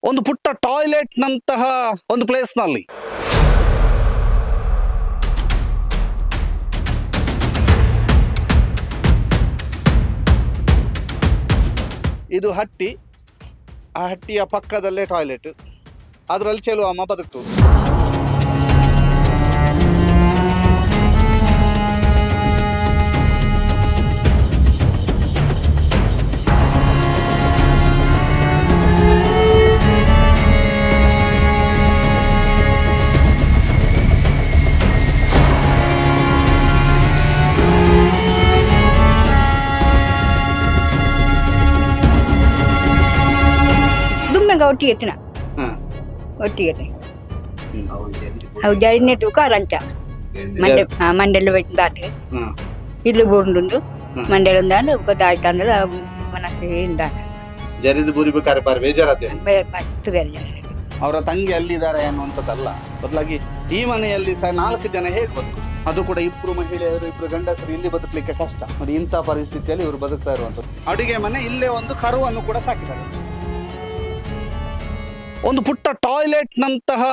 ಒಂದು ಪುಟ್ಟ ಟಾಯ್ಲೆಟ್ ನಂತಹ ಒಂದು ಪ್ಲೇಸ್ನಲ್ಲಿ. ಇದು ಹಟ್ಟಿ, ಆ ಹಟ್ಟಿಯ ಪಕ್ಕದಲ್ಲೇ ಟಾಯ್ಲೆಟ್, ಅದರಲ್ಲಿ ಚೆಲುವಮ್ಮ ಬದುಕ್ತು. ಒಟ್ಟಿಗೆ ಎತ್ತಿನ ಒಟ್ಟಿಗೆ ಅವು ಜರಿನೆ ತೂಕ ರಂಚ ಮಂಡೆ ಮಂಡೆಲ್ಲ ದಾಟಿ ಇಲ್ಲು ಬೂರ್ದುಂಡು ಮಂಡೆಲ್ ಒಂದಾಂಡು ದಾಯ್ತಂದ್ರೆ ಮನಸ್ಸು ಇಂದಾನ ಜರಿದು ಬೂರಿಬೇಕಾದ್ರೆ ಬಾರಿ ಬೇಜಾರಾತೆ, ಮಸ್ತ್ ಬೇಜಾರ. ಅವರ ತಂಗಿ ಅಲ್ಲಿದ್ದಾರೆ ಅನ್ನುವಂಥದ್ದಲ್ಲ, ಬದಲಾಗಿ ಈ ಮನೆಯಲ್ಲಿ ಸಹ 4 ಜನ ಹೇಗೆ ಬದುಕುದು, ಅದು ಕೂಡ 2 ಮಹಿಳೆಯರು 2 ಗಂಡಸರು ಇಲ್ಲಿ ಬದುಕಲಿಕ್ಕೆ ಕಷ್ಟ ನೋಡಿ. ಇಂಥ ಪರಿಸ್ಥಿತಿಯಲ್ಲಿ ಇವರು ಬದುಕ್ತಾ ಇರುವಂಥದ್ದು. ಅಡುಗೆ ಮನೆ ಇಲ್ಲೇ ಒಂದು ಕರುವನ್ನು ಕೂಡ ಸಾಕಿದ್ದಾರೆ. ಒಂದು ಪುಟ್ಟ ಟಾಯ್ಲೆಟ್ ನಂತಹ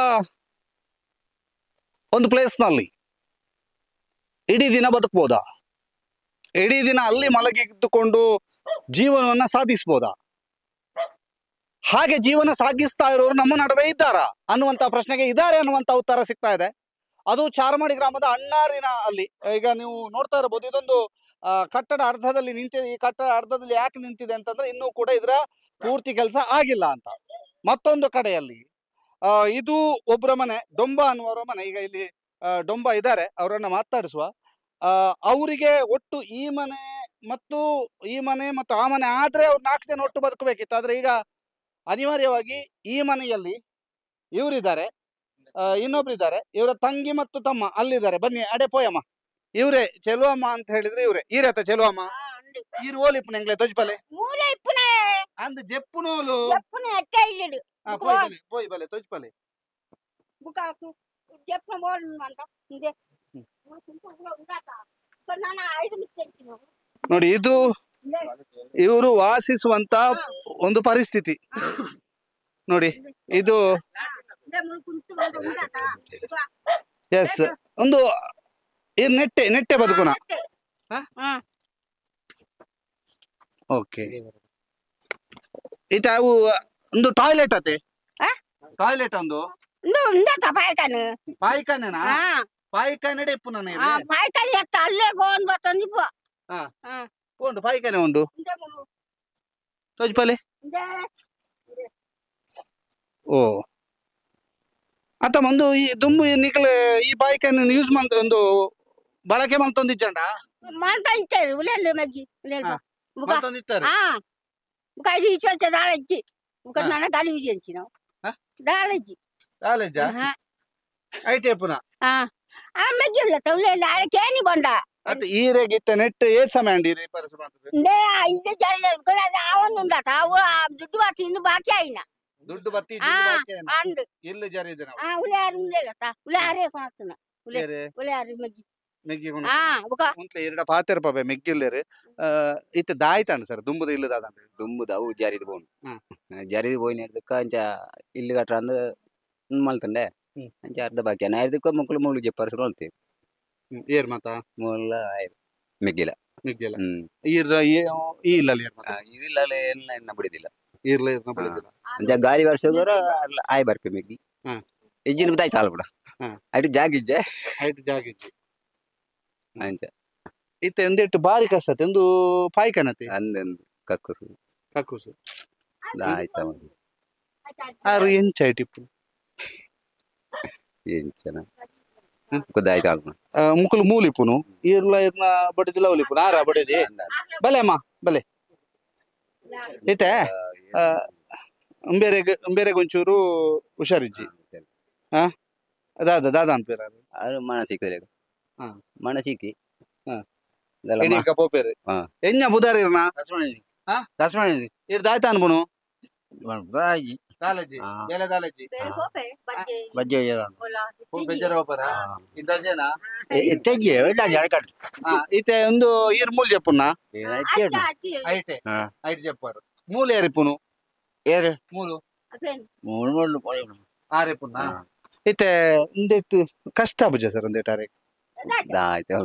ಒಂದು ಪ್ಲೇಸ್ನಲ್ಲಿ ಇಡೀ ದಿನ ಬದುಕ್ಬೋದಾ? ಇಡೀ ದಿನ ಅಲ್ಲಿ ಮಲಗಿದ್ದುಕೊಂಡು ಜೀವನವನ್ನು ಸಾಧಿಸ್ಬೋದಾ? ಹಾಗೆ ಜೀವನ ಸಾಗಿಸ್ತಾ ಇರೋರು ನಮ್ಮ ನಡುವೆ ಇದ್ದಾರಾ ಅನ್ನುವಂಥ ಪ್ರಶ್ನೆಗೆ ಇದ್ದಾರೆ ಅನ್ನುವಂಥ ಉತ್ತರ ಸಿಗ್ತಾ ಇದೆ. ಅದು ಚಾರ್ಮಾಡಿ ಗ್ರಾಮದ ಅಣ್ಣಾರಿನ ಅಲ್ಲಿ ಈಗ ನೀವು ನೋಡ್ತಾ ಇರಬಹುದು. ಇದೊಂದು ಕಟ್ಟಡ ಅರ್ಧದಲ್ಲಿ ನಿಂತಿದೆ. ಈ ಕಟ್ಟಡ ಅರ್ಧದಲ್ಲಿ ಯಾಕೆ ನಿಂತಿದೆ ಅಂತಂದ್ರೆ ಇನ್ನೂ ಕೂಡ ಇದರ ಪೂರ್ತಿ ಕೆಲಸ ಆಗಿಲ್ಲ ಅಂತ. ಮತ್ತೊಂದು ಕಡೆಯಲ್ಲಿ ಇದು ಒಬ್ಬರ ಮನೆ, ಡೊಂಬ ಅನ್ನುವರ ಮನೆ. ಈಗ ಇಲ್ಲಿ ಡೊಂಬ ಇದ್ದಾರೆ, ಅವರನ್ನು ಮಾತಾಡಿಸುವ. ಅವರಿಗೆ ಒಟ್ಟು ಈ ಮನೆ ಮತ್ತು ಈ ಮನೆ ಮತ್ತು ಆ ಮನೆ ಆದರೆ ಅವ್ರು 4 ಜನ ಒಟ್ಟು ಬದುಕಬೇಕಿತ್ತು. ಆದರೆ ಈಗ ಅನಿವಾರ್ಯವಾಗಿ ಈ ಮನೆಯಲ್ಲಿ ಇವರಿದ್ದಾರೆ, ಇನ್ನೊಬ್ರಿದ್ದಾರೆ, ಇವರ ತಂಗಿ ಮತ್ತು ತಮ್ಮ ಅಲ್ಲಿದ್ದಾರೆ. ಬನ್ನಿ ಅಡೆ ಪೋಯಮ್ಮ, ಇವರೇ ಚೆಲುವಮ್ಮ ಅಂತ ಹೇಳಿದ್ರೆ ಇವರೇ. ಈರತ್ತ ಚೆಲುವಮ್ಮ ಈರು ಓಲಿಪ್ಪು ಎಂಗ್ಲೆ ತೊಜ್ಪಲೆ ಅಂದ್ ಜೆಪ್ಪುನೋಲು ಪೋಯ್ ಬಲೆ ತೊಜ್ಪಲೆ ನೋಡಿ. ಇದು ಇವರು ವಾಸಿಸುವಂತ ಒಂದು ಪರಿಸ್ಥಿತಿ ನೋಡಿ. ಇದು ಎಸ್ ಒಂದು ನೆಟ್ಟೆ ನೆಟ್ಟೆ ಬದುಕುನ. ಓಕೆ, ಇತ ಅವು ಒಂದು ಟಾಯ್ಲೆಟ್ ಅತೆ, ಟಾಯ್ಲೆಟ್ ಒಂದು ಪಾಯ್ಖಾನೆನಾ? ಪಾಯ್ಖಾನೆ ಇಪ್ಪು ನಾನು ಉಂಟು, ಪಾಯ್ಖಾನೆ ಉಂಟು ತೋಜ್ಪಲೆ. ಓ ಅತ್ತ ಒಂದು ಈ ದುಂಬು ನಿಕಲ ಈ ಪಾಯ್ಖಾನೆ ಯೂಸ್ ಮಂತ ಒಂದು ಬಳಕೆ ಮಂತೊಂದಿಜ್ಜಂಡ ನೆಟ್ ಏತ್ ಸಮಯ ದುಡ್ಡು ಬಾಕಿ ಆಯಿನ ದುಡ್ಡು ಬತ್ತಿ ಇಲ್ಲಿ ಜರಿದೆ ಪಾತೆರ್ ಪಾಪೆ ಮೆಗ್ಗಿಲ್ಲೇರು ಇತ್ತ ದಾಯ್ತಾಂಡ್ ಸರ್ ದುಂಬುದ ಇಲ್ಲದ ದುಂಬುದ ಅವು ಜಾರಿದ ಬೋನು ಜಾರಿದ ಪೋಯಿನ ಎಡ್ದಕ್ಕ ಅಂಚ ಇಲ್ಲು ಕಟ್ರ ಮಲ್ತಂಡೆ ಅಂಚ ಅರ್ಧ ಬಾಕಿ ಅನ್ನ ಮಕ್ಕಳು ಮೂಲು ಜೆಪ್ಪರ್ ಸುರು ಅಲ್ತಿ ಏರ್ ಮಾತ ಮೂಲ ಮೆಗ್ಗಿಲ ಮೆಗ್ಗಿಲ ಈರ್ ಈ ಇಲ್ಲ ಇದಿಲ್ಲ ಎನ್ನ ಬಿಡಿದಿಲ್ಲ ಈರ್ಲ ಇರ್ನ ಬಿಡಿದಿಲ್ಲ ಅಂಚ ಗಾಳಿ ವರ್ಷದವರ ಆಯ್ ಬರ್ಪೆ ಮೆಗ್ಗಿ ಇಜ್ಜಿನ ಬುದಾಯ್ತು ಅಲ್ಲ ಬಿಡ ಐಟು ಜಾಗಿಜ್ಜೆ ಐಟು ಜಾಗಿಜ್ಜೆ ಅಂಚ ಇತ್ತೆ ಒಂದೆಟ್ಟು ಬಾರಿ ಕಷ್ಟ ಒಂದು ಪಾಯ್ಕನತೆ ಅಂದೊಂದು ಕಕ್ಕುಸು ಕಕ್ಕುಸು ಆಯ್ತಾ ಆರು ಎಂಚ ಐಟಿಪ್ಪು ಎಂಚನ ಕುದಾಯ್ತು ಅಲ್ಪ ಮುಕುಲು ಮೂಲಿಪುನು ಈರ್ಲ ಇರ್ನ ಬಡಿದಿಲ್ಲ ಒಲಿಪುನು ಆರ ಬಡಿದಿ ಬಲೆ ಅಮ್ಮ ಬಲೆ ಇತ್ತೆ ಬೇರೆ ಬೇರೆ ಒಂಚೂರು ಹುಷಾರಿಜ್ಜಿ ಹಾ ದಾದ ದಾದ ಅನ್ಪೇರ ಅದು ಮನಸಿಕ್ಕರೆ ಮನಸಿಕ್ಕಿ ಪೋಪೇರು ಎഞ്ഞ ಬುದಾರಿರ್ನ ಇರ್ ದಾಯ್ತ ಅನ್ಬುನು ದಾಲಜಿ ಬೇಲೆ ದಾಲಜಿ ಇತ್ತೆ ಒಂದು ಈರ್ ಮೂಲ್ ಜೆಪ್ಪುನ ಐಟೆ ಐಟ್ ಜೆಪ್ಪಾರು ಮೂಲ ಏರಿಪ್ಪುನು ಏರು ಮೂಲು ಮೂರು ಆರೆ ಪುನ್ನ ಇತ್ತೆ ಇಂದೆಟ್ ಕಷ್ಟ ಬುಜ ಸರ್ ಒಂದೇಟ್ ಆರೆ ಆಯ್ತು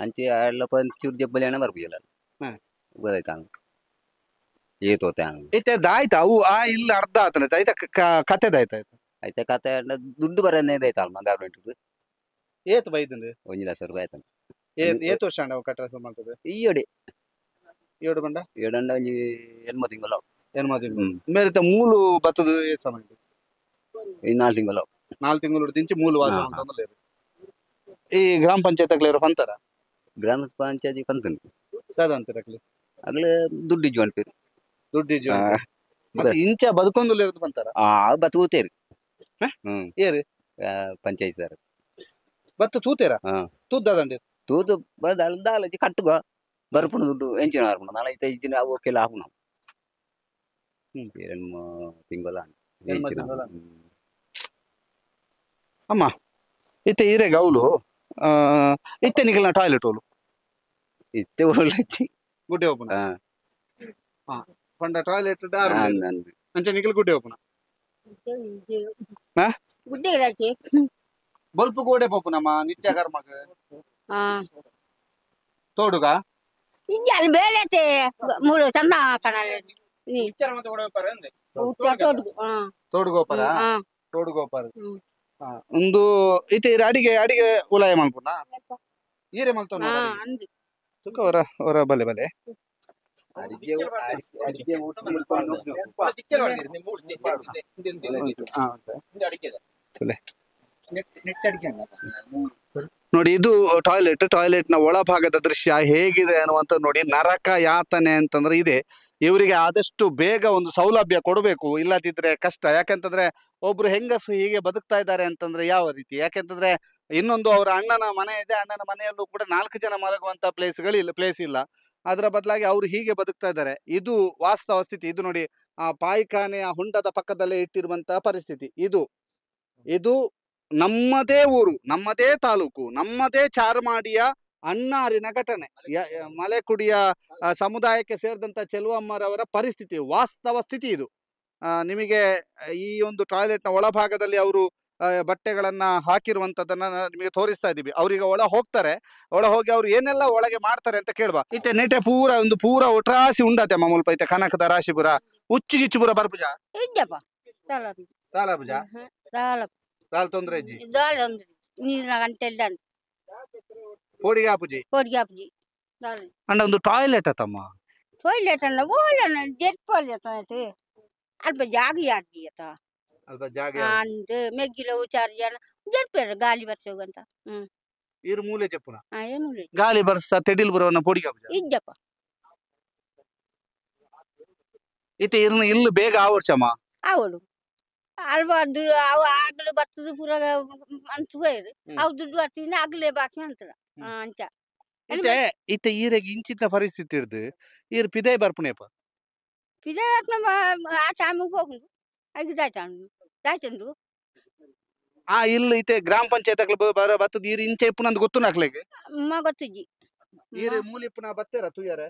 ಅಂಚೆ ಎಲ್ಲ ಚೂರು ಜಬ್ಬಲಿ ಹಣ ಬರ್ಬಿಲ್ಲ ಗೊತ್ತಾಯ್ತಾ ಏತೋತೆ ಇತ್ತೆ ದಾಯ್ತ ಅವು ಆ ಇಲ್ಲ ಅರ್ಧ ಆತನ ಆಯ್ತಾ ಕತೆದಾಯ್ತ ಆಯ್ತಾ ಕತೆ ದುಡ್ಡು ಬರನೇ ಇದಾಯ್ತಲ್ಮ ಗವರ್ಮೆಂಟ್ ಏತ್ ಬೈದಂದ್ರೆ 1 ಲಕ್ಷ ರೂಪಾಯಿ ಆಯ್ತು. ಏತ್ ವರ್ಷ ಅಣ್ಣ ಕಟ್ಟಡ ಶುರು ಮಾಡ್ತದೆ? ಈಯಡೆ ಏಡು ಬಂಡ ಏಡಂಡ ಒಂಜಿ 80 ತಿಂಗಳು. 80 ತಿಂಗಳು ಮೇರಿತ ಮೂಲು ಬತ್ತದ ಸಮಯ 4 ತಿಂಗಳು. 4 ತಿಂಗಳು ದಿಂಚಿ ಮೂಲು ವಾಸ ಅಂತಂದ್ರೆ ಈ ಗ್ರಾಮ ಪಂಚಾಯತ್ ಅಕ್ಲೇರು ಅಂತಾರ? ಗ್ರಾಮ ಪಂಚಾಯತಿ ಕಂತನು ದಾದ ಅಂತಾರೆ ಅಕ್ಲೆ ಅಗ್ಲೆ ದುಡ್ಡು ಇಜ್ಜು ಅನ್ಪೇರು. ದುಡ್ಡು ಇಜ್ಜು ಮತ್ತೆ ಇಂಚ ಬದುಕೊಂದು ಇರೋದು ಬಂತಾರ? ಆ ಬತ್ತು ತೂತೇರು. ಏರು ಪಂಚಾಯತ್ ಸರ್ ಬತ್ತು ತೂತೇರಾ? ತೂದ್ದಾದಂಡಿ ತೂತು ದಾಲಜಿ ಕಟ್ಟುಗ ಬರ್ಪುಣ ದುಡ್ಡು ಎಂಚಿನ ಬರ್ಪುಣ ನಾಳೆ ಇಜ್ಜಿನ ಓಕೆಲ್ಲ ಆಪುಣ 2 ತಿಂಗಳ. ಅಮ್ಮ ಇತ್ತೆ ಈರೆ ಗೌಲು ಇತ್ತೆ ನಿಗಲ್ನ ಟಾಯ್ಲೆಟ್ ಓಲು ಇತ್ತೆ ಓಲಚ್ಚಿ ಗುಡ್ಡೆ ಓಪನ್ ಪಂಡ ಟಾಯ್ಲೆಟ್ ಅಂಚೆ ನಿಗಲ್ ಗುಡ್ಡೆ ಓಪನ್ ಗುಡ್ಡೆ ಇರಾಕಿ ಬಲ್ಪು ಗೋಡೆ ಪೋಪುನಮ್ಮ ನಿತ್ಯ ಕರ್ಮಗ ತೋಡುಗ ಅಲ್ಲಿ ಬೇಲೆ ಮೂರು ಸಣ್ಣ ಕಣಲೆ ತೋಡುಗೋಪರ ತೋಡುಗೋಪರ ಒಂದು ಇತ್ತೆ ಅಡಿಗೆ ಅಡಿಗೆ ಉಲಾಯ ಮಲ್ಪುನ ಈರೆ ಮಲ್ತೋನ ಅವರ ಅವರ ಬಲೆ ಬಲೆ ನೋಡಿ ಇದು ಟಾಯ್ಲೆಟ್. ಟಾಯ್ಲೆಟ್ ನ ಒಳಭಾಗದ ದೃಶ್ಯ ಹೇಗಿದೆ ಅನ್ನುವಂತ ನೋಡಿ. ನರಕ ಯಾತನೆ ಅಂತಂದ್ರೆ ಇದೆ. ಇವರಿಗೆ ಆದಷ್ಟು ಬೇಗ ಒಂದು ಸೌಲಭ್ಯ ಕೊಡಬೇಕು, ಇಲ್ಲದಿದ್ರೆ ಕಷ್ಟ. ಯಾಕೆಂತಂದ್ರೆ ಒಬ್ರು ಹೆಂಗಸು ಹೀಗೆ ಬದುಕ್ತಾ ಇದ್ದಾರೆ ಅಂತಂದ್ರೆ ಯಾವ ರೀತಿ? ಯಾಕೆಂತಂದ್ರೆ ಇನ್ನೊಂದು ಅವರ ಅಣ್ಣನ ಮನೆ ಇದೆ, ಅಣ್ಣನ ಮನೆಯಲ್ಲೂ ಕೂಡ 4 ಜನ ಮಲಗುವಂತ ಪ್ಲೇಸ್ಗಳು ಪ್ಲೇಸ್ ಇಲ್ಲ. ಅದರ ಬದಲಾಗಿ ಅವರು ಹೀಗೆ ಬದುಕ್ತಾ ಇದ್ದಾರೆ. ಇದು ವಾಸ್ತವ ಸ್ಥಿತಿ. ಇದು ನೋಡಿ, ಆ ಪಾಯಿಖಾನೆಯ ಹುಂಡದ ಪಕ್ಕದಲ್ಲೇ ಇಟ್ಟಿರುವಂತಹ ಪರಿಸ್ಥಿತಿ ಇದು. ಇದು ನಮ್ಮದೇ ಊರು, ನಮ್ಮದೇ ತಾಲೂಕು, ನಮ್ಮದೇ ಚಾರ್ಮಾಡಿಯ ಅಣ್ಣಾರಿನ ಘಟನೆ. ಮಲೆಕುಡಿಯ ಸಮುದಾಯಕ್ಕೆ ಸೇರಿದಂತ ಚೆಲುವಮ್ಮರವರ ಪರಿಸ್ಥಿತಿ, ವಾಸ್ತವ ಸ್ಥಿತಿ ಇದು. ನಿಮಗೆ ಈ ಒಂದು ಟಾಯ್ಲೆಟ್ನ ಒಳಭಾಗದಲ್ಲಿ ಅವರು ಬಟ್ಟೆಗಳನ್ನ ಹಾಕಿರುವಂತದನ್ನ ನಿಮಗೆ ತೋರಿಸ್ತಾ ಇದ್ದೀವಿ. ಅವ್ರೀಗ ಒಳ ಹೋಗ್ತಾರೆ, ಒಳ ಹೋಗಿ ಅವ್ರು ಏನೆಲ್ಲ ಒಳಗೆ ಮಾಡ್ತಾರೆ ಅಂತ ಕೇಳುವ. ಇತ್ತೆ ನೆಟೆ ಪೂರ ಒಂದು ಪೂರ ಒಟ್ರಾಸಿ ಉಂಡತೆ ಮಾಮೂಲ್ಪ ಐತೆ ಕನಕದ ರಾಶಿ ಪುರ ಉಚ್ಚು ಗಿಚ್ಚು ಪೂರ ಬರ್ಪುಜ ತಾಲಪುಜ ದಾಲ್ ತೊಂದ್ರೆ ಇಜ್ಜಿ ನೀರಿನ ಗಂಟೆ ಇಲ್ಲ ಪೋಡಿಗೆ ಆಪುಜಿ ಪೋಡಿಗೆ ಆಪುಜಿ ಅಂಡ ಒಂದು ಟಾಯ್ಲೆಟ್ ಅತ್ತಮ್ಮ ಟಾಯ್ಲೆಟ್ ಅಲ್ಲ ಓಲ ಜೆಟ್ಪಲ್ ಅಲ್ಪ ಜಾಗ ಯಾರ್ಜಿ ಅತ್ತ ಅಲ್ಪ ಜಾಗ ಅಂದ್ ಮೆಗ್ಗಿಲ ಉಚಾರ್ ಜನ ಜೆಟ್ಪೇರ ಗಾಲಿ ಬರ್ಸೋಗಂತ ಇರು ಮೂಲೆ ಚೆಪ್ಪುನ ಮೂಲೆ ಗಾಲಿ ಬರ್ಸ ತೆಡಿಲ್ ಬರವನ್ನ ಪೋಡಿಗೆ ಆಪುಜ ಇಜ್ಜಪ್ಪ ಇತ್ತೆ ಇರ್ನ ಇಲ್ಲಿ ಬೇಗ ಆವರ್ಚಮ್ಮ ಆವಡು ಅಲ್ವಾ ಅವು ಆಗಲು ಬರ್ತದ ಪೂರ ಅನ್ಸುವೇರು ಅವು ದುಡ್ಡು ಬರ್ತೀನಿ ಆಗ್ಲೇ ಬಾಕಿ ಅಂತಾರ ಅಂಚ ಇತ್ತೆ ಇತ್ತೆ ಈರೆಗೆ ಇಂಚಿತ ಪರಿಸ್ಥಿತಿ ಇರ್ದು ಈರ್ ಪಿದೆ ಬರ್ಪುನೇಪ ಪಿದೆ ಬರ್ಪುನ ಆ ಟೈಮಿಗೆ ಹೋಗುದು ಐದು ದಾಯ್ತಂಡು ಆ ಇಲ್ಲ ಇತ್ತೆ ಗ್ರಾಮ ಪಂಚಾಯತ್ ಬರ್ತದ ಈರ್ ಇಂಚ ಇಪ್ಪುನಂದು ಗೊತ್ತು ನಾಕ್ಲೆಗೆ ಅಮ್ಮ ಗೊತ್ತಿಜ್ಜಿ ಈರೆ ಮೂಲಿ ಇಪ್ಪುನ ಬತ್ತೇರ ತುಯ್ಯಾರೆ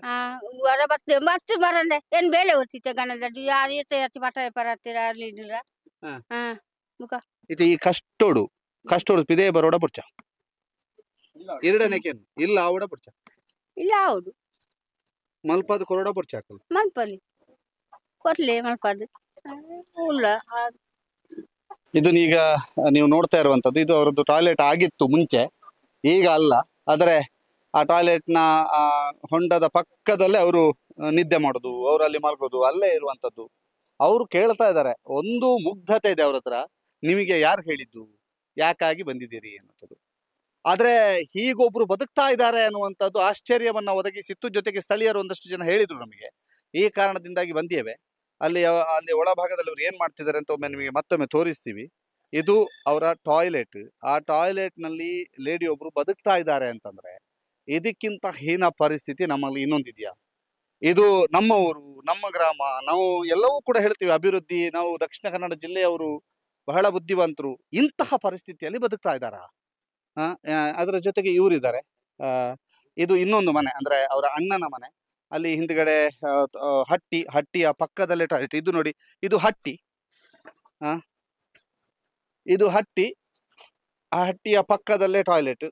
ವರ ಬತ್ತೆ ಬತ್ತು ಬರಂದೆ ಏನ್ ಬೇಲೆ ಹೊರ್ತಿತ್ತೆ ಗಣದ ಯಾರು ಎತ್ತ ಎತ್ತಿ ಪಟ ಪರತ್ತಿರ ಅಲ್ಲಿ ಮುಖ ಇತ್ತೆ ಈ ಕಷ್ಟೋಡು ಕಷ್ಟೋಡು ಪಿದೆ ಬರೋಡ ಪುರ್ಚ ಎರಡನೇಕೇನು ಇಲ್ಲ ಆವಡ ಪುರ್ಚ ಇಲ್ಲ ಹೌದು ಮಲ್ಪದ ಕೊರೋಡ ಪುರ್ಚ ಹಾಕಲು ಮಲ್ಪಲ್ಲಿ ಕೊರ್ಲೆ ಮಲ್ಪದು ಇಲ್ಲ. ಇದನ್ನ ಈಗ ನೀವು ನೋಡ್ತಾ ಇರುವಂತದ್ದು ಇದು ಅವರದ್ದು ಟಾಯ್ಲೆಟ್ ಆಗಿತ್ತು ಮುಂಚೆ, ಈಗ ಅಲ್ಲ. ಆದರೆ ಆ ಟಾಯ್ಲೆಟ್ನ ಹೊಂಡದ ಪಕ್ಕದಲ್ಲೇ ಅವರು ನಿದ್ದೆ ಮಾಡೋದು, ಅವರಲ್ಲಿ ಮಲಗೋದು, ಅಲ್ಲೇ ಇರುವಂತದ್ದು. ಅವರು ಕೇಳ್ತಾ ಇದ್ದಾರೆ, ಒಂದು ಮುಗ್ಧತೆ ಇದೆ ಅವ್ರ ಹತ್ರ, ನಿಮಗೆ ಯಾರು ಹೇಳಿದ್ದು, ಯಾಕಾಗಿ ಬಂದಿದ್ದೀರಿ ಅನ್ನುವಂಥದ್ದು. ಆದರೆ ಹೀಗೊಬ್ರು ಬದುಕ್ತಾ ಇದ್ದಾರೆ ಅನ್ನುವಂಥದ್ದು ಆಶ್ಚರ್ಯವನ್ನ ಒದಗಿಸಿತ್ತು. ಜೊತೆಗೆ ಸ್ಥಳೀಯರು ಒಂದಷ್ಟು ಜನ ಹೇಳಿದ್ರು ನಮಗೆ, ಈ ಕಾರಣದಿಂದಾಗಿ ಬಂದಿದ್ದೇವೆ. ಅಲ್ಲಿ ಅಲ್ಲಿ ಒಳಭಾಗದಲ್ಲಿ ಅವ್ರು ಏನು ಮಾಡ್ತಿದ್ದಾರೆ ಅಂತ ಒಮ್ಮೆ ನಿಮಗೆ ಮತ್ತೊಮ್ಮೆ ತೋರಿಸ್ತೀವಿ. ಇದು ಅವರ ಟಾಯ್ಲೆಟ್. ಆ ಟಾಯ್ಲೆಟ್ನಲ್ಲಿ ಲೇಡಿ ಒಬ್ರು ಬದುಕ್ತಾ ಇದ್ದಾರೆ ಅಂತಂದ್ರೆ ಇದಕ್ಕಿಂತ ಹೀನ ಪರಿಸ್ಥಿತಿ ನಮ್ಮಲ್ಲಿ ಇನ್ನೊಂದಿದೆಯಾ? ಇದು ನಮ್ಮ ಊರು, ನಮ್ಮ ಗ್ರಾಮ, ನಾವು ಎಲ್ಲವೂ ಕೂಡ ಹೇಳ್ತೀವಿ ಅಭಿವೃದ್ಧಿ, ನಾವು ದಕ್ಷಿಣ ಕನ್ನಡ ಜಿಲ್ಲೆಯವರು ಬಹಳ ಬುದ್ಧಿವಂತರು, ಇಂತಹ ಪರಿಸ್ಥಿತಿಯಲ್ಲಿ ಬದುಕ್ತಾ ಇದ್ದಾರಾ? ಅದರ ಜೊತೆಗೆ ಇವರಿದ್ದಾರೆ. ಇದು ಇನ್ನೊಂದು ಮನೆ, ಅಂದರೆ ಅವರ ಅಣ್ಣನ ಮನೆ. ಅಲ್ಲಿ ಹಿಂದ್ಗಡೆ ಹಟ್ಟಿ, ಹಟ್ಟಿಯ ಪಕ್ಕದಲ್ಲೇ ಟಾಯ್ಲೆಟ್. ಇದು ನೋಡಿ, ಇದು ಹಟ್ಟಿ. ಇದು ಹಟ್ಟಿ, ಆ ಹಟ್ಟಿಯ ಪಕ್ಕದಲ್ಲೇ ಟಾಯ್ಲೆಟ್,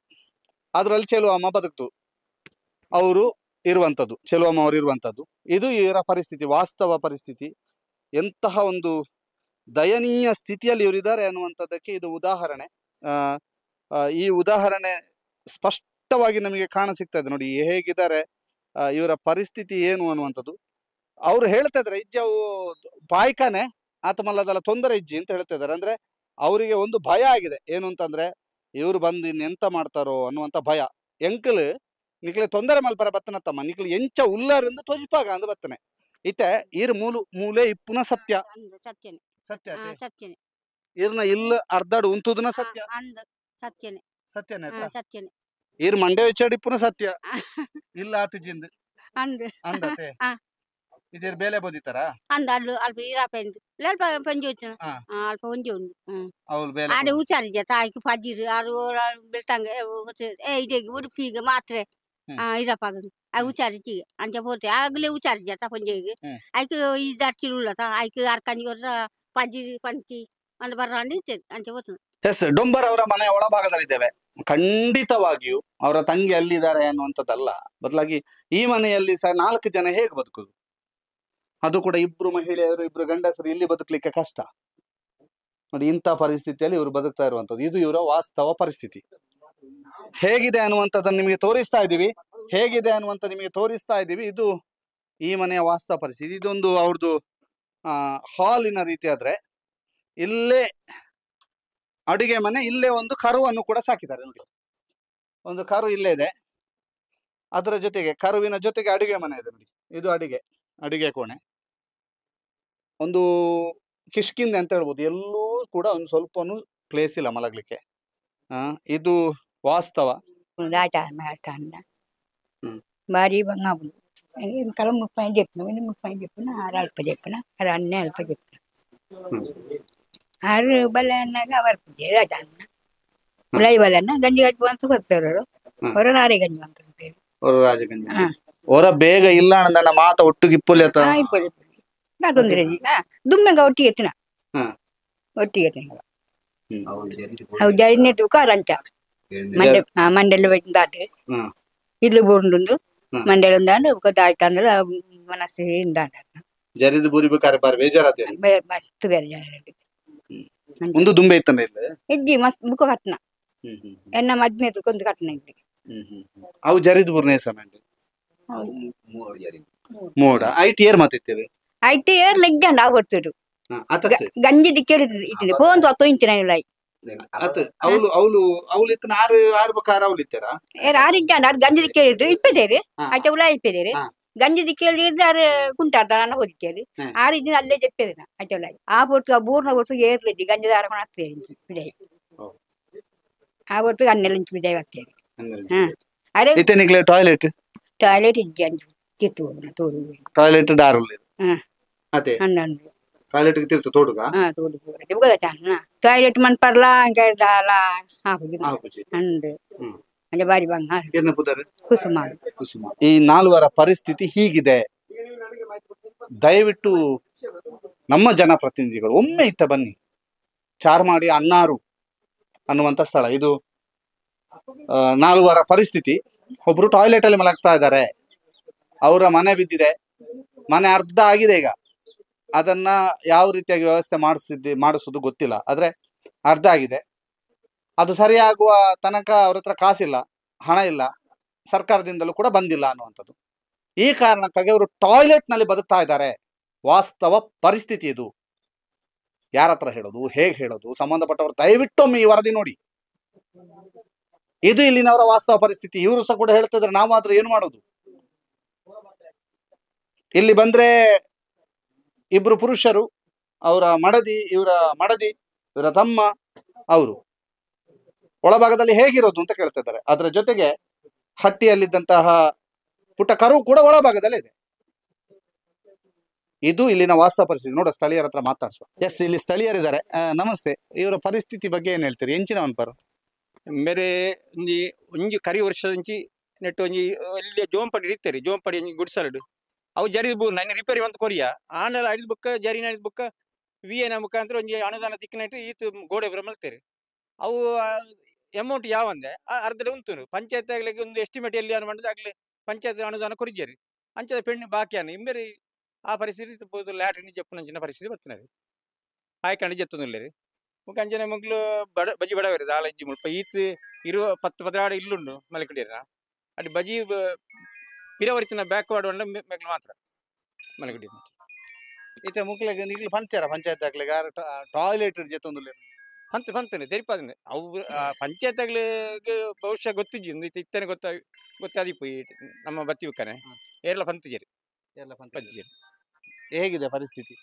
ಅದರಲ್ಲಿ ಚೆಲುವಮ್ಮ ಬದುಕ್ತು ಅವರು ಇರುವಂಥದ್ದು, ಚೆಲುವಮ್ಮ ಅವರು ಇರುವಂಥದ್ದು. ಇದು ಇವರ ಪರಿಸ್ಥಿತಿ, ವಾಸ್ತವ ಪರಿಸ್ಥಿತಿ. ಎಂತಹ ಒಂದು ದಯನೀಯ ಸ್ಥಿತಿಯಲ್ಲಿ ಇವರಿದ್ದಾರೆ ಅನ್ನುವಂಥದ್ದಕ್ಕೆ ಇದು ಉದಾಹರಣೆ. ಈ ಉದಾಹರಣೆ ಸ್ಪಷ್ಟವಾಗಿ ನಮಗೆ ಕಾಣ ಸಿಗ್ತಾ ಇದೆ. ನೋಡಿ ಹೇಗಿದ್ದಾರೆ ಇವರ ಪರಿಸ್ಥಿತಿ ಏನು ಅನ್ನುವಂಥದ್ದು. ಅವರು ಹೇಳ್ತಾ ಇದ್ದಾರೆ, ಇಜ್ಜವು ಪಾಯ್ಕಾನೆ ಆತಮಲ್ಲದಲ್ಲ ತೊಂದರೆ ಇಜ್ಜಿ ಅಂತ ಹೇಳ್ತಾ ಇದ್ದಾರೆ. ಅಂದರೆ ಅವರಿಗೆ ಒಂದು ಭಯ ಆಗಿದೆ, ಏನು ಅಂತಂದರೆ ಇವರು ಬಂದು ಇನ್ನೆಂತ ಮಾಡ್ತಾರೋ ಅನ್ನುವಂಥ ಭಯ. ಎಂಕಲ್ ನಿಕ್ಲೆ ತೊಂದರೆ ಮಲ್ಪರ ಬತ್ತನ ತಮ್ಮ, ನಿಕ್ಲೆ ಎಂಚ ಉಲ್ಲಾರಿಂದ ತೊಜಿಪಾಗ ಅಂದ್ ಬತ್ತನೆ. ಇತ್ತೆ ಈರ್ ಮೂಲು ಮೂಲೆ ಇಪ್ಪುನ ಸತ್ಯ ಸತ್ಯ ಈರ್ನ ಇಲ್ಲ ಅರ್ಧಾಡು ಉಂತುದನ ಸತ್ಯ ಸತ್ಯನೇ ಸತ್ಯನೇ. ಈರ್ ಮಂಡೆ ವಿಚಾರ ಇಪ್ಪುನ ಸತ್ಯ ಇಲ್ಲ ಆತಿಜಿಂದ ಅಂದತೆ. ಇದೇರ್ ಬೇಲೆ ಬೋದಿತಾರ ಅಂದ ಅಲ್ಲು ಅಲ್ಪ ಇರಾಪೆಂದು ಅಲ್ಪ ಪಂಜಿ ಹೋಯ್ತು ಅಲ್ಪ ಒಂಜಿ ಉಂಡು ಅವ್ಲು ಬೇಲೆ ಆಡೆ ಹುಷಾರಿದ್ಯಾ ತಾಯಿಗೆ ಪಜ್ಜಿರು ಆರು ಬೆಳ್ತಂಗ ಏ ಇಡೀ ಉಡುಪಿಗೆ ಮಾತ್ರೆ ಇರಪ್ಪಾಗ ಆ ಹುಷಾರಿಜ್ಜಿ ಅಂಚ ಪೋತೆ ಆಗಲೇ ಹುಷಾರಿದ್ಯಾ ತಾ ಪಂಜೆಗೆ ಐಕ್ ಈ ದರ್ಚಿರುಲ್ಲ ತಾ ಐಕ್ ಅರ್ಕಂಜಿ ವರ್ಷ ಪಜ್ಜಿ ಪಂಚಿ ಅಂದ ಬರ್ರಾಂಡಿ ಅಂಚ ಪೋತು. ಎಸ್, ಡೊಂಬರ್ ಅವರ ಮನೆಯ ಒಳಭಾಗದಲ್ಲಿದ್ದೇವೆ. ಖಂಡಿತವಾಗಿಯೂ ಅವರ ತಂಗಿ ಅಲ್ಲಿದ್ದಾರೆ ಅನ್ನುವಂಥದ್ದಲ್ಲ, ಬದಲಾಗಿ ಈ ಮನೆಯಲ್ಲಿ ಸಹ 4 ಜನ ಹೇಗೆ ಬದುಕುದು? ಅದು ಕೂಡ 2 ಮಹಿಳೆಯರು 2 ಗಂಡಸರು ಇಲ್ಲಿ ಬದುಕಲಿಕ್ಕೆ ಕಷ್ಟ. ನೋಡಿ, ಇಂಥ ಪರಿಸ್ಥಿತಿಯಲ್ಲಿ ಇವರು ಬದುಕ್ತಾ ಇರುವಂಥದ್ದು. ಇದು ಇವರ ವಾಸ್ತವ ಪರಿಸ್ಥಿತಿ. ಹೇಗಿದೆ ಅನ್ನುವಂಥದ್ದನ್ನು ನಿಮಗೆ ತೋರಿಸ್ತಾ ಇದ್ದೀವಿ, ಹೇಗಿದೆ ಅನ್ನುವಂಥ ನಿಮಗೆ ತೋರಿಸ್ತಾ ಇದ್ದೀವಿ. ಇದು ಈ ಮನೆಯ ವಾಸ್ತವ ಪರಿಸ್ಥಿತಿ. ಇದೊಂದು ಅವ್ರದ್ದು ಹಾಲಿನ ರೀತಿ. ಆದರೆ ಇಲ್ಲೇ ಅಡುಗೆ ಮನೆ, ಇಲ್ಲೇ ಒಂದು ಕರುವನ್ನು ಕೂಡ ಸಾಕಿದ್ದಾರೆ. ನೋಡಿ, ಒಂದು ಕರು ಇಲ್ಲೇ ಇದೆ. ಅದರ ಜೊತೆಗೆ ಕರುವಿನ ಜೊತೆಗೆ ಅಡುಗೆ ಮನೆ ಇದೆ. ನೋಡಿ, ಇದು ಅಡುಗೆ ಅಡುಗೆ ಕೋಣೆ. ಒಂದು ಕಿಷ್ಕಿಂದೆ ಅಂತ ಹೇಳ್ಬೋದು. ಎಲ್ಲೂ ಕೂಡ ಒಂದು ಸ್ವಲ್ಪನೂ ಪ್ಲೇಸ್ ಇಲ್ಲ ಮಲಗಲಿಕ್ಕೆ. ಇದು ವಾಸ್ತವ. ಭಾರಿ ಬಂಗ ಕಲ ಮುಪ್ಪ చెప్పిన ముప్పై చెప్పిన ఆరు అల్ప చెప్పిన ఆరు అన్నీ అల్ప చెప్పిన ಆರು ಬಲೆ ಅನ್ನಾಗ ಅವರ್ ರಾಜ ಉಳೈ ಬಲನ್ನ ಗಂಜಿ ಗಜ್ಜು ಅಂತ ಕೊಡ್ತಾರೆ ಹೊರ ನಾರೇ ಗಂಜಿ ಅಂತ ಹೊರ ಬೇಗ ಇಲ್ಲ ನನ್ನ ಮಾತ ಒಟ್ಟಿಗೆ ಇಪ್ಪೊಲಿ ಇಪ್ಪೊಲಿ ನಾ ತೊಂದರೆ ದುಮ್ಮೆಂಗ ಒಟ್ಟಿಗೆ ಎತ್ತಿನ ಒಟ್ಟಿಗೆ ಎತ್ತಿನ ಅವು ಜರಿನೆ ತೂಕ ರಂಚ ಮಂಡೆ ಮಂಡೆಲ್ಲ ದಾಟು ಇಲ್ಲು ಬೋರ್ಡುಂಡು ಮಂಡೆಲ್ ಒಂದಾಂಡು ದಾಯ್ತಂದ್ರೆ ಮನಸ್ಸು ಇಂದಾಂಡ ಜರಿದು ಬೂರಿ ಬೇಕಾದ್ರೆ ಬಾರಿ ಬೇಜಾರಾತ ಮಸ್ತ್ ಬೇರೆ ಜಾರ ಒಂದು ದುಂಬೆ ಇತ್ತಂದ್ರೆ ಇಲ್ಲ ಇಜ್ಜಿ ಮಸ್ತ್ ಬುಕ್ಕ ಕಟ್ನ ಎನ್ನ ಮದ್ಮೆ ಕೊಂದು ಕಟ್ನ ಇಲ್ಲಿ ಅವು ಜರಿದು ಬೂರ್ನೇ ಸಮಯ ಮೋಡ ಐಟ್ ಏರ್ ಮಾತಿತ್ತೇವೆ ಐಟ್ ಏರ್ ಲೆಗ್ಜಂಡ ಆಗೋಡ್ತಿರು ಗಂಜಿ ದಿಕ್ಕೇಳಿ ಇತ್ತಿದೆ ಫೋನ್ ತೊತ್ತೋ ಇಂಚಿನ ಇಲ್ಲ ಅವಳು ಅವಳು ಅವಳು ಇತ್ತನ ಆರು ಆರು ಬಕಾರ ಅವಳು ಇತ್ತರ ಏರ್ ಆರು ಇಜ್ಜಂಡ ಆರು ಗಂಜಿ ದಿಕ್ಕೇಳಿದ್ದು ಇಪ್ಪತ್ತೇರು ಐಟ ಉಳ ಇಪ್ಪತ್ತೇರು ಗಂಜಿ ದಿಕ್ಕೇಳಿ ಇದ್ದು ಕುಂಟಾಡ್ದ ನಾನು ಓದಿಕ್ಕೇಳಿ ಆರು ಇದ್ದಿನ ಅಲ್ಲೇ చెప్పేది ಐಟ ಉಳ ಆ ಪೊರ್ತು ಆ ಬೂರ್ನ ಪೊರ್ತು ಏರ್ಲಿದ್ದಿ ಗಂಜಿ ದಾರಕೊಂಡು ಆಗ್ತದೆ ಬಿಜಾಯಿ ಆ ಪೊರ್ತು ಹನ್ನೆರಡು ಇಂಚು ಬಿಜಾಯಿ ಆಗ್ತದೆ. ಅರೆ ಇತ್ತನಿಗ್ಲೆ ಟಾಯ್ಲೆಟ್ ಟಾಯ್ಲೆಟ್ ಇಜ್ಜಿ ತಿತ್ತು ತೋಡು ಟಾಯ್ಲೆಟ್ ಡಾರುಲ್ಲ ಅದೇ ಹನ್ನೊಂದು ಟಾಯ್ಲೆಟ್ ಗೆ ತಿರ್ತು ತೋಡುಗ ತೋಡು ಬುಗದ ಚಾನ ಟಾಯ್ಲೆಟ್ ಮನ್ ಪರ್ಲಾ ಅಂಕ ದಾಲ ಹಾಕುಜಿ ಹಾಕುಜಿ ಅಂದು ಅಂಜ ಬಾರಿ ಬಂಗ ಏನ ಪುದರ್ ಕುಸುಮ ಕುಸುಮ. ಈ ನಾಲ್ವರ ಪರಿಸ್ಥಿತಿ ಹೀಗಿದೆ. ದಯವಿಟ್ಟು ನಮ್ಮ ಜನಪ್ರತಿನಿಧಿಗಳು ಒಮ್ಮೆ ಇತ್ತ ಬನ್ನಿ. ಚಾರ್ಮಾಡಿ ಅಣ್ಣಾರು ಅನ್ನುವಂಥ ಸ್ಥಳ ಇದು. ನಾಲ್ವರ ಪರಿಸ್ಥಿತಿ, ಒಬ್ರು ಟಾಯ್ಲೆಟ್ ಅಲ್ಲಿ ಮಲಗ್ತಾ ಇದ್ದಾರೆ, ಅವರ ಮನೆ ಬಿದ್ದಿದೆ, ಮನೆ ಅರ್ಧ ಆಗಿದೆ ಈಗ. ಅದನ್ನ ಯಾವ ರೀತಿಯಾಗಿ ವ್ಯವಸ್ಥೆ ಮಾಡಿಸೋದು ಗೊತ್ತಿಲ್ಲ, ಆದ್ರೆ ಅರ್ಧ ಆಗಿದೆ. ಅದು ಸರಿಯಾಗುವ ತನಕ ಅವ್ರ ಹತ್ರ ಕಾಸಿಲ್ಲ, ಹಣ ಇಲ್ಲ, ಸರ್ಕಾರದಿಂದಲೂ ಕೂಡ ಬಂದಿಲ್ಲ ಅನ್ನುವಂಥದ್ದು. ಈ ಕಾರಣಕ್ಕಾಗಿ ಅವರು ಟಾಯ್ಲೆಟ್ ನಲ್ಲಿ ಬದುಕ್ತಾ ಇದ್ದಾರೆ. ವಾಸ್ತವ ಪರಿಸ್ಥಿತಿ ಇದು. ಯಾರ ಹತ್ರ ಹೇಳೋದು, ಹೇಗೆ ಹೇಳೋದು? ಸಂಬಂಧಪಟ್ಟವರು ದಯವಿಟ್ಟೊಮ್ಮೆ ಈ ವರದಿ ನೋಡಿ. ಇದು ಇಲ್ಲಿನವರ ವಾಸ್ತವ ಪರಿಸ್ಥಿತಿ. ಇವರು ಸಹ ಕೂಡ ಹೇಳ್ತಾ ಇದ್ದಾರೆ, ನಾವು ಆದ್ರೂ ಏನು ಮಾಡೋದು? ಇಲ್ಲಿ ಬಂದ್ರೆ ಇಬ್ರು ಪುರುಷರು, ಅವರ ಮಡದಿ, ಇವರ ಮಡದಿ, ಇವರ ತಮ್ಮ, ಅವರು ಒಳಭಾಗದಲ್ಲಿ ಹೇಗಿರೋದು ಅಂತ ಕೇಳ್ತಾ ಇದ್ದಾರೆ. ಅದರ ಜೊತೆಗೆ ಹಟ್ಟಿಯಲ್ಲಿದ್ದಂತಹ ಪುಟ್ಟ ಕರು ಕೂಡ ಒಳಭಾಗದಲ್ಲೇ ಇದೆ. ಇದು ಇಲ್ಲಿನ ವಾಸ್ತವ ಪರಿಸ್ಥಿತಿ. ನೋಡ, ಸ್ಥಳೀಯರ ಹತ್ರ ಮಾತಾಡ್ಸುವ. ಎಸ್, ಇಲ್ಲಿ ಸ್ಥಳೀಯರಿದ್ದಾರೆ. ನಮಸ್ತೆ, ಇವರ ಪರಿಸ್ಥಿತಿ ಬಗ್ಗೆ ಏನ್ ಹೇಳ್ತೀರಿ? ಎಂಚಿನ ಅನ್ಪರು ಮೇರೆ ಒಂಜಿ ಒಂಜಿ ಕರಿ ವರ್ಷದಂಚಿ ನೆಟ್ಟು ಒಂಜಿ ಇಲ್ಲಿ ಜೋಂಪಡಿ ಇಡ್ತಾರೆ, ಜೋಂಪಡಿ ಒಂಜಿ ಗುಡಿಸಲಡು ಅವು ಜರಿ ಬೂ ನನ್ನ ರಿಪೇರಿ ಅಂತ ಕೊರಿಯ ಆನೆಲ್ಲ ಐದು ಬುಕ್ಕ ಜರಿ ಐದು ಬುಕ್ಕ ವಿ ಎನ ಮುಖಾಂತರ ಒಂಜಿ ಅನುದಾನ ತಿಕ್ಕಿನಟ್ಟು ಈತ ಗೋಡೆ ಬರ ಮಲ್ತೇರು ಅವು ಅಮೌಂಟ್ ಯಾವಂದೆ ಅರ್ಧಡೆ ಉಂಟು ಪಂಚಾಯತ್ ಆಗ್ಲಿಕ್ಕೆ ಒಂದು ಎಸ್ಟಿಮೇಟ್ ಎಲ್ಲಿ ಅನ್ನು ಮಾಡಿದ್ರೆ ಆಗಲಿ ಪಂಚಾಯತ್ ಅನುದಾನ ಕೊರಿಜೇರಿ ಅಂಚದ ಪೆಣ್ಣು ಬಾಕಿಯಾನ ಇಂಬೇರಿ ಆ ಪರಿಸ್ಥಿತಿ ಲ್ಯಾಟ್ರಿನ್ ಜಪ್ಪುನಂಚಿನ ಪರಿಸ್ಥಿತಿ ಬರ್ತದೆ ಆಯ್ಕಂಡು ಜತ್ತೊಂದುಲ್ಲೇರಿ ಮುಖ ಅಂಚನೆ ಮಗ್ಲು ಬಡ ಬಜಿ ಬಡವರಿ ದಾಲ ಇಜ್ಜಿ ಮುಲ್ಪ ಈತ್ ಇರುವ 10 16 ಇಲ್ಲುಂಡು ಮಲಕಡಿಯರ ಅಲ್ಲಿ ಬಜಿ ಪಿರವರಿತಿನ ಬ್ಯಾಕ್ವರ್ಡ್ ಉಂಡ ಮೆಗ್ಲು ಮಾತ್ರ ಮಲಕಡಿ ಇತ್ತೆ ಮುಕ್ಲೆಗ್ ನಿಕ್ಲು ಪಂಚಾರ ಪಂಚಾಯತ್ ಆಗ್ಲಿಗೆ ಟಾಯ್ಲೆಟ್ ಜೆತ್ತೊಂದುಲ್ಲೇರಿ ಪಂತ ಪಂತನೆ ತೆರಿಪಾದನೆ ಅವು ಪಂಚಾಯತ್ ಆಗ್ಲಿಗೆ ಬಹುಶಃ ಗೊತ್ತಿಜ್ಜಿ ಇತ್ತನೆ ಗೊತ್ತಾದಿಪ್ಪು ಈ ನಮ್ಮ ಬತ್ತಿ ಉಕ್ಕನೆ ಏರ್ಲ ಪಂತಿಜೇರಿ ಪಂತಿಜೇರಿ. ಹೇಗಿದೆ ಪರಿಸ್ಥಿತಿ?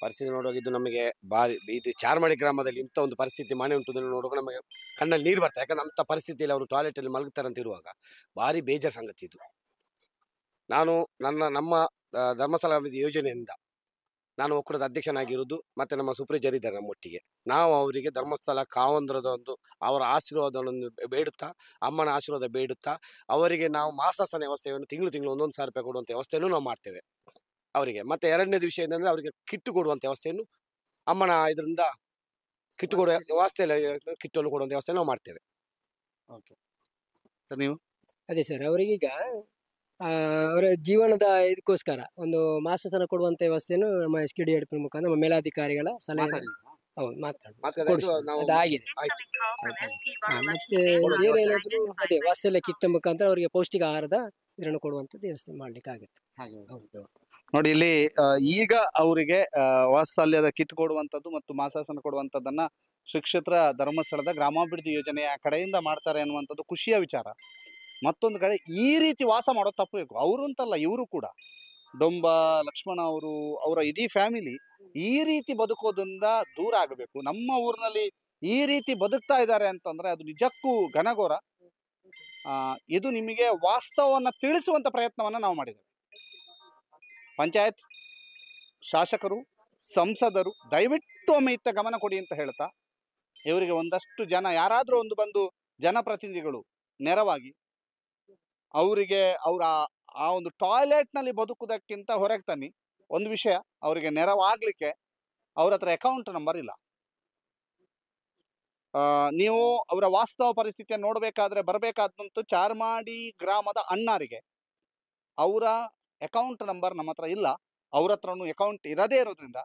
ಪರಿಸ್ಥಿತಿ ನೋಡುವಾಗ ಇದು ನಮಗೆ ಭಾರಿ, ಇದು ಚಾರ್ಮಾಡಿ ಗ್ರಾಮದಲ್ಲಿ ಇಂಥ ಒಂದು ಪರಿಸ್ಥಿತಿ ಮನೆ ಉಂಟು ನೋಡುವಾಗ ನಮಗೆ ಕಣ್ಣಲ್ಲಿ ನೀರು ಬರ್ತದೆ. ಯಾಕಂದ್ರೆ ಅಂಥ ಪರಿಸ್ಥಿತಿಯಲ್ಲಿ ಅವರು ಟಾಯ್ಲೆಟಲ್ಲಿ ಮಲಗುತ್ತಾರೆ ಅಂತ ಇರುವಾಗ ಭಾರಿ ಬೇಜಾರು ಸಂಗತಿ ಇದು. ನಾನು ನಮ್ಮ ಧರ್ಮಸ್ಥಳ ಯೋಜನೆಯಿಂದ ನಾನು ಒಕ್ಕೂಟದ ಅಧ್ಯಕ್ಷನಾಗಿರುವುದು ಮತ್ತು ನಮ್ಮ ಸುಪ್ರೀಜರ್ ಇದ್ದಾರೆ ನಮ್ಮೊಟ್ಟಿಗೆ. ನಾವು ಅವರಿಗೆ ಧರ್ಮಸ್ಥಳ ಕಾವಂದ್ರದ ಒಂದು ಅವರ ಆಶೀರ್ವಾದವನ್ನು ಬೇಡುತ್ತಾ, ಅಮ್ಮನ ಆಶೀರ್ವಾದ ಬೇಡುತ್ತಾ ಅವರಿಗೆ ನಾವು ಮಾಸಾಸನ ವ್ಯವಸ್ಥೆಯನ್ನು ತಿಂಗಳು ತಿಂಗಳು 1-1 ಸಾವಿರ ರೂಪಾಯಿ ಕೊಡುವಂಥ ವ್ಯವಸ್ಥೆಯನ್ನು ನಾವು ಮಾಡ್ತೇವೆ ಅವರಿಗೆ. ಮತ್ತು ಎರಡನೇದು ವಿಷಯ ಏನಂದರೆ ಅವರಿಗೆ ಕಿಟ್ಟು ಕೊಡುವಂಥ ವ್ಯವಸ್ಥೆಯನ್ನು ಅಮ್ಮನ ಇದರಿಂದ ಕಿಟ್ಟು ಕೊಡುವ ವ್ಯವಸ್ಥೆಯಲ್ಲಿ ಕಿಟ್ಟನ್ನು ಕೊಡುವಂಥ ವ್ಯವಸ್ಥೆ ನಾವು ಮಾಡ್ತೇವೆ. ಓಕೆ ಸರ್, ನೀವು? ಅದೇ ಸರ್, ಅವರಿಗೀಗ ಅವರ ಜೀವನದ ಇದಕ್ಕೋಸ್ಕರ ಒಂದು ಮಾಸಾಸನ ಕೊಡುವಂಥ ವ್ಯವಸ್ಥೆಯನ್ನು ನಮ್ಮ ಎಸ್ ಕೆ ಡಿ ಎಡ್ ಮುಖಾಂತರ ನಮ್ಮ ಮೇಲಾಧಿಕಾರಿಗಳ ಸಲಹೆ ಹೌದು ಮಾತಾಡಿ ಮತ್ತೆ ಬೇರೆ ಏನಾದರೂ ಅದೇ ವಾತ್ಸಲ್ಯ ಕಿಟ್ಟ ಮುಖಾಂತರ ಅವರಿಗೆ ಪೌಷ್ಟಿಕ ಆಹಾರದ ಇದನ್ನು ಕೊಡುವಂಥದ್ದು ವ್ಯವಸ್ಥೆ ಮಾಡ್ಲಿಕ್ಕೆ ಆಗುತ್ತೆ. ನೋಡಿ ಇಲ್ಲಿ ಈಗ ಅವರಿಗೆ ವಾತ್ಸಲ್ಯದ ಕಿಟ್ ಕೊಡುವಂಥದ್ದು ಮತ್ತು ಮಾಸಾಸನ ಕೊಡುವಂಥದ್ದನ್ನ ಶ್ರೀ ಕ್ಷೇತ್ರ ಧರ್ಮಸ್ಥಳದ ಗ್ರಾಮಾಭಿವೃದ್ಧಿ ಯೋಜನೆಯ ಕಡೆಯಿಂದ ಮಾಡ್ತಾರೆ ಅನ್ನುವಂಥದ್ದು ಖುಷಿಯ ವಿಚಾರ. ಮತ್ತೊಂದು ಕಡೆ ಈ ರೀತಿ ವಾಸ ಮಾಡೋದು ತಪ್ಪಬೇಕು. ಅವರು ಅಂತಲ್ಲ, ಇವರು ಕೂಡ ಡೊಂಬ ಲಕ್ಷ್ಮಣ ಅವರು, ಅವರ ಇಡೀ ಫ್ಯಾಮಿಲಿ ಈ ರೀತಿ ಬದುಕೋದ್ರಿಂದ ದೂರ ಆಗಬೇಕು. ನಮ್ಮ ಊರಿನಲ್ಲಿ ಈ ರೀತಿ ಬದುಕ್ತಾ ಇದ್ದಾರೆ ಅಂತಂದ್ರೆ ಅದು ನಿಜಕ್ಕೂ ಘನಘೋರ. ಇದು ನಿಮಗೆ ವಾಸ್ತವವನ್ನು ತಿಳಿಸುವಂಥ ಪ್ರಯತ್ನವನ್ನು ನಾವು ಮಾಡಿದ್ದೇವೆ. ಪಂಚಾಯತ್ ಶಾಸಕರು, ಸಂಸದರು ದಯವಿಟ್ಟು ಒಮ್ಮೆ ಇತ್ತ ಗಮನ ಕೊಡಿ ಅಂತ ಹೇಳ್ತಾ, ಇವರಿಗೆ ಒಂದಷ್ಟು ಜನ ಯಾರಾದರೂ ಒಂದು ಬಂದು ಜನಪ್ರತಿನಿಧಿಗಳು ನೆರವಾಗಿ ಅವರಿಗೆ ಅವರ ಆ ಒಂದು ಟಾಯ್ಲೆಟ್ನಲ್ಲಿ ಬದುಕುವುದಕ್ಕಿಂತ ಹೊರಗೆ ತನ್ನಿ. ಒಂದು ವಿಷಯ, ಅವರಿಗೆ ನೆರವಾಗಲಿಕ್ಕೆ ಅವ್ರ ಹತ್ರ ಅಕೌಂಟ್ ನಂಬರ್ ಇಲ್ಲ. ನೀವು ಅವರ ವಾಸ್ತವ ಪರಿಸ್ಥಿತಿಯನ್ನು ನೋಡಬೇಕಾದ್ರೆ ಬರಬೇಕಾದಂತೂ ಚಾರ್ಮಾಡಿ ಗ್ರಾಮದ ಅಣ್ಣಾರಿಗೆ ಅವರ ಅಕೌಂಟ್ ನಂಬರ್ ನಮ್ಮ ಹತ್ರ ಇಲ್ಲ. ಅವ್ರ ಹತ್ರನೂ ಅಕೌಂಟ್ ಇರದೇ ಇರೋದ್ರಿಂದ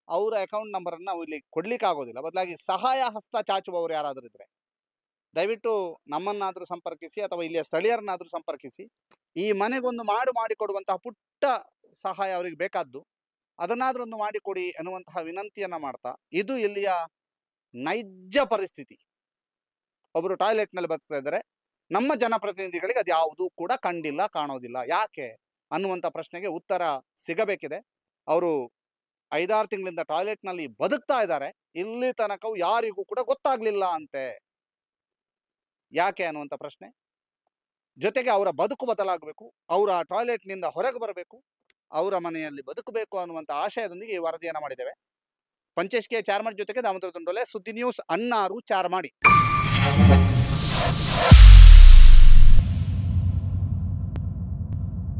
ಅವರ ಅಕೌಂಟ್ ನಂಬರನ್ನು ನಾವು ಇಲ್ಲಿ ಕೊಡ್ಲಿಕ್ಕೆ ಆಗೋದಿಲ್ಲ. ಬದಲಾಗಿ ಸಹಾಯ ಹಸ್ತ ಚಾಚುವವರು ಯಾರಾದರೂ ಇದ್ದರೆ ದಯವಿಟ್ಟು ನಮ್ಮನ್ನಾದರೂ ಸಂಪರ್ಕಿಸಿ ಅಥವಾ ಇಲ್ಲಿಯ ಸ್ಥಳೀಯರನ್ನಾದರೂ ಸಂಪರ್ಕಿಸಿ. ಈ ಮನೆಗೊಂದು ಮಾಡಿಕೊಡುವಂತಹ ಪುಟ್ಟ ಸಹಾಯ ಅವರಿಗೆ ಬೇಕಾದ್ದು, ಅದನ್ನಾದರೂ ಒಂದು ಮಾಡಿಕೊಡಿ ಅನ್ನುವಂತಹ ವಿನಂತಿಯನ್ನು ಮಾಡ್ತಾ, ಇದು ಇಲ್ಲಿಯ ನೈಜ ಪರಿಸ್ಥಿತಿ. ಒಬ್ಬರು ಟಾಯ್ಲೆಟ್ನಲ್ಲಿ ಬದುಕ್ತಾ ಇದ್ದಾರೆ, ನಮ್ಮ ಜನಪ್ರತಿನಿಧಿಗಳಿಗೆ ಅದು ಯಾವುದೂ ಕೂಡ ಕಂಡಿಲ್ಲ, ಕಾಣೋದಿಲ್ಲ. ಯಾಕೆ ಅನ್ನುವಂಥ ಪ್ರಶ್ನೆಗೆ ಉತ್ತರ ಸಿಗಬೇಕಿದೆ. ಅವರು 5-6 ತಿಂಗಳಿಂದ ಟಾಯ್ಲೆಟ್ನಲ್ಲಿ ಬದುಕ್ತಾ ಇದ್ದಾರೆ, ಇಲ್ಲಿ ತನಕವೂ ಯಾರಿಗೂ ಕೂಡ ಗೊತ್ತಾಗ್ಲಿಲ್ಲ ಅಂತೆ. ಯಾಕೆ ಅನ್ನುವಂಥ ಪ್ರಶ್ನೆ ಜೊತೆಗೆ ಅವರ ಬದುಕು ಬದಲಾಗಬೇಕು, ಅವರ ಟಾಯ್ಲೆಟ್ನಿಂದ ಹೊರಗೆ ಬರಬೇಕು, ಅವರ ಮನೆಯಲ್ಲಿ ಬದುಕಬೇಕು ಅನ್ನುವಂಥ ಆಶಯದೊಂದಿಗೆ ಈ ವರದಿಯನ್ನು ಮಾಡಿದ್ದೇವೆ. ಪಂಚೇಶ್ ಕೆ ಚಾರ್ಮಾಡಿ ಜೊತೆಗೆ ದಾಮೋದರ ದುಂಡೋಲೆ, ಸುದ್ದಿ ನ್ಯೂಸ್, ಅಣ್ಣಾರು, ಚಾರ್ಮಾಡಿ.